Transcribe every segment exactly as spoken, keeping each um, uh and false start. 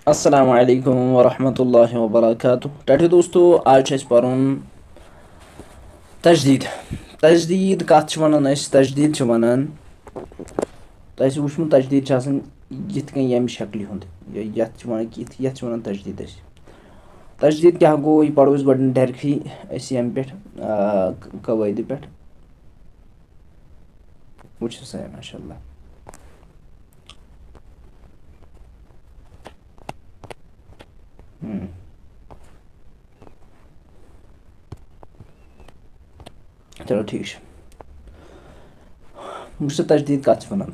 السلام علیکم ورحمۃ اللہ وبرکاتہ۔ ٹاٹھیو دوستو، آز چھُ اَسہِ پَرُن تجدید۔ تجدید کَتھ چھِ وَنان أسۍ؟ تجدید چھِ وَنان، تۄہہِ آسہِ وٕچھمُت، تجدید چھِ آسان یِتھ کٔنۍ ییٚمہِ شکلہِ ہُنٛد، یہِ، یَتھ چھِ وَنان کہِ یِتھ، یَتھ چھِ وَنان تجدید أسۍ۔ تجدید کیٛاہ گوٚو؟ یہِ پَرو أسۍ گۄڈٕ ڈایریکٹلی أسۍ ییٚمہِ پٮ۪ٹھ، آ، قٲعدٕ پٮ۪ٹھ۔ وٕچھِو سا، ماشاء اللہ۔ ہم۔ چلو، ٹھیک ہے۔ مجھ سے تجدید کا چھِ وَنان۔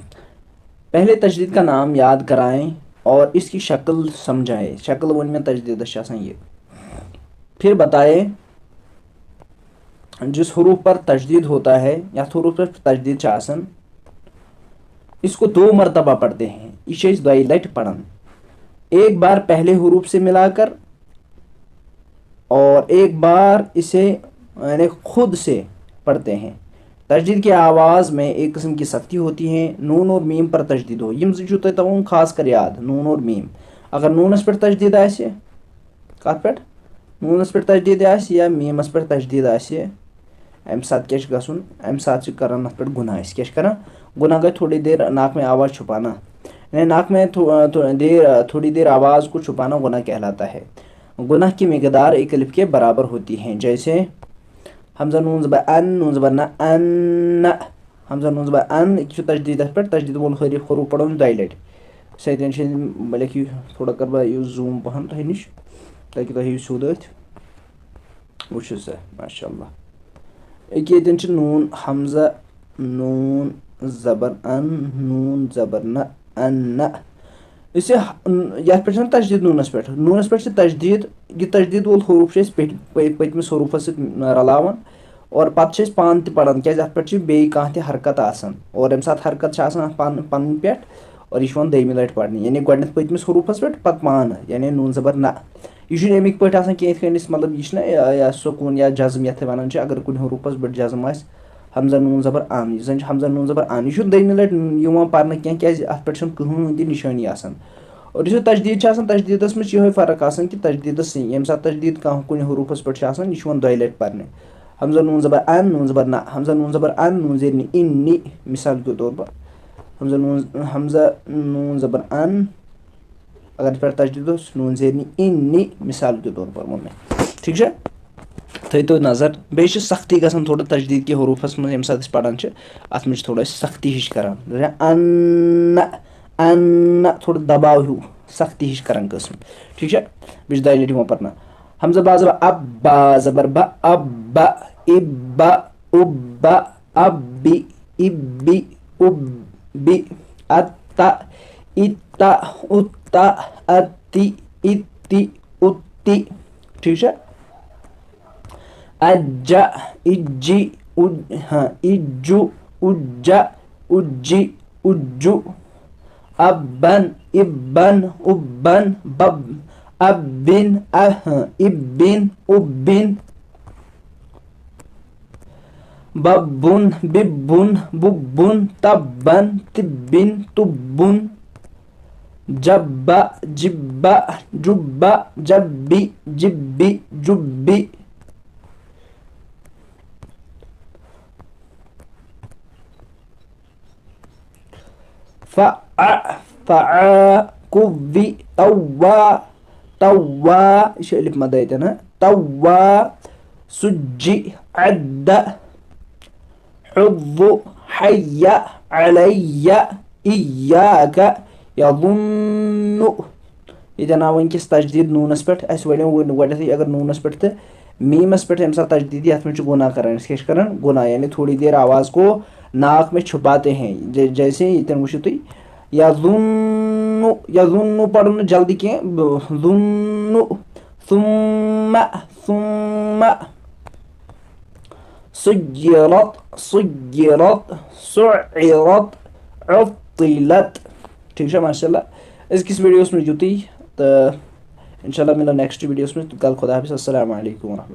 پہلے تجدید کا نام یاد کرائیں اور اس کی شکل سمجھائیں۔ شکل ؤنۍ مےٚ تجدیدس چھِ آسان یہِ۔ پھر بتائیں جس حروف پر تجدید ہوتا ہے، یَتھ حروفس پٮ۪ٹھ تجدید چھِ آسان، اس کو دو مرتبہ پڑھتے ہیں، یہِ چھِ أسۍ دۄیہِ لٹہِ پران۔ ایک بار پہلے حروف سے ملا کر اور ایک بار اسے، یعنی خود سے پڑھتے ہیں۔ تجدید کی آواز میں ایک قسم کی سختی ہوتی ہے، نون اور میم پر تجدید ہو۔ یِم زٕ چھُو تۄہہِ تھاوُن خاص کر یاد، نون اور میم۔ اگر نونس پٮ۪ٹھ تجدید آسہِ، کتھ پٮ۪ٹھ؟ نونس پٮ۪ٹھ تجدید آسہِ یا میمس پٮ۪ٹھ تجدید آسہِ، امہِ ساتہٕ کیٛاہ چھُ گژھُن؟ امہِ ساتہٕ چھِ کران اتھ پٮ۪ٹھ گُناہ۔ أسۍ کیٛاہ چھِ کران؟ گُناہ گٔے تھوڑی دیر ناک میں آواز چھُپانا، یعنی ناک میں تھو-، تھو-، دیر، تھوڑی دیر آواز کو چھپانا گناہ کہلاتا ہے۔ گناہ کی مقدار ایک الف کے برابر ہوتی ہیں، جیسے ہمزہ نون زبر ان، نون زبر نہ، ان۔ ہمزہ نون زبر ان، یہِ چھُ تجدیٖدَس پٮ۪ٹھ، تجدیٖد وول حرف، حروف پَرو أسۍ دۄیہِ لٹہِ۔ یِتھَے کٔنۍ چھِ یِم، بہٕ لیکھٕ یہِ تھوڑا، کَرٕ بہٕ یہِ zoom پَہَن تۄہہِ نِش، تاکہِ تۄہہِ یِیِو سیوٚد أتھۍ۔ وٕچھِو سا، ماشاء اللہ۔ أکیٛاہ ییٚتٮ۪ن چھِ نوٗن ہمزہ، نوٗن زبر ان، نوٗن زبر نہ، ان نہ۔ یُس یہِ ہ-، یَتھ پٮ۪ٹھ چھُنہٕ تجدیٖد نوٗنَس پٮ۪ٹھ، نوٗنَس پٮ۪ٹھ چھِ تجدیٖد، یہِ تجدیٖد وول حروٗف چھِ أسۍ پٔتۍ-، پٔتۍ-، پٔتمِس حروٗفَس سۭتۍ رَلاوان۔ اور پَتہٕ چھِ أسۍ پانہٕ تہِ پَران، کیٛازِ اَتھ پٮ۪ٹھ چھِ بیٚیہِ کانٛہہ تہِ حرکت آسان۔ اور ییٚمہِ ساتہٕ حرکت چھِ آسان اَتھ پَن-، پَنٕنۍ پٮ۪ٹھ، اور یہِ چھِ یِوان دوٚیمہِ لَٹہِ پَرنہٕ، یعنی گۄڈٕنٮ۪تھ پٔتمِس حروٗفَس پٮ۪ٹھ، پَتہٕ پانہٕ، یعنی نوٗن زبر نہ۔ یہِ چھُنہٕ اَمِکۍ پٲٹھۍ آسان کینٛہہ، یِتھ کٔنۍ أسۍ، مطلب، یہِ چھِنہ، یا، یا سکوٗن یا جزم یَتھ وَنان چھِ، اگر کُنہِ حروٗفَس پٮ۪ٹھ جزم آسہِ، ہمزہ نوٗن زبر ان، یہِ زَن چھِ ہمزہ نوٗن زبر ان، یہِ چھُنہٕ دوٚیمہِ لَٹہِ یِوان پَرنہٕ کینٛہہ، کیٛازِ اَتھ پٮ۪ٹھ چھُنہٕ کٕہٕنۍ تہِ نِشٲنی آسان۔ اور یُس یہِ تجدیٖد چھِ آسان، تجدیٖدَس منٛز چھِ یِہوٚے فرق آسان کہِ تجدیٖدَس، ییٚمہِ ساتہٕ تجدیٖد کانٛہہ کُنہِ حروٗفَس پٮ۪ٹھ چھُ آسان، یہِ چھُ یِوان دۄیہِ لَٹہِ پَرنہٕ۔ ہمزہ نوٗن زبر ان، نوٗن زبر نہ، ہمزہ نوٗن زبر ان، نوٗن زیر نِ، اِن نِ، مثال کے طور پر۔ ہمزہ نوٗن، ہمزہ نوٗن زبر ان، اگر یَتھ پٮ۪ٹھ تجدیٖد اوس، نوٗن زیر نِ، اِن نِ، مثال کے طور پر ووٚن مےٚ۔ ٹھیٖک چھا؟ تھٲیتو نظر۔ بیٚیہِ چھِ سختی گژھان تھوڑا تجدیٖد کہِ حروٗفَس منٛز، ییٚمہِ ساتہٕ أسۍ پَران چھِ، اَتھ منٛز چھِ تھوڑا أسۍ سختی ہِش کَران۔ اَن نہ، اَن نہ، تھوڑا دباو ہیوٗ، سختی ہِش کَران قٕسم۔ ٹھیٖک چھا؟ بیٚیہِ چھِ دۄیہِ لَٹہِ یِوان پَرنہٕ۔ ہمزہ با زبر اب، با زبر بہ، اب بہ، اِب بہ، اُب بہ، اِب بِ، اُب بِ، اَت تہ، اِت تہ، اُت تہ، اَت تِ، اِت تِ، اُت تِ۔ ٹھیٖک چھا؟ اجہ، اجی، اج-، ہاں، اجو، اجہ، اجی، اجو۔ ابن، ابن، ابن، بب-، ابن، اہ، ابن، ابن۔ ببن، ببن، ببن، تبن، تبن، تبن۔ جب، جب، جب، جب، جب، جب۔ فع، فع، قوی، طوا، طوا، یہِ چھِ الف مدے تہِ نہ؟ طوا، سجی، عد، حض، حی، علی، ایاک، یظن۔ ییٚتٮ۪ن آو وٕنکیٚس تجدیٖد نوٗنَس پٮ۪ٹھ، اَسہِ وَنیو وۄنۍ گۄڈٕنٮ۪تھٕے اگر نوٗنَس پٮ۪ٹھ تہٕ میٖمَس پٮ۪ٹھ ییٚمہِ ساتہٕ تجدیٖد یی، اَتھ منٛز چھُ گُناہ کَران۔ أسۍ کیٛاہ چھِ کَران؟ گُناہ، یعنی تھوڑی دیر آواز کو ناک میں چھپاتے ہیں۔ جے-، جیسے ییٚتٮ۪ن وٕچھِو تُہۍ، یظن، یظن پَرُن نہٕ جلدی کینٛہہ، ظُنُّ، ثُمَّ، ثُمَّ، سُیِّرَتْ، سُیِّرَتْ، سُعِّرَتْ، عُطِّلَتْ۔ ٹھیٖک چھا؟ ماشاء اللہ۔ أزکِس ویٖڈیوَس منٛز یُتُے، تہٕ اِنشاء اللہ مِلو نیکسٹ ویٖڈیوَس منٛز۔ تہٕ کَل خۄدا حافظ۔ السلام علیکم ورحمۃ اللہ۔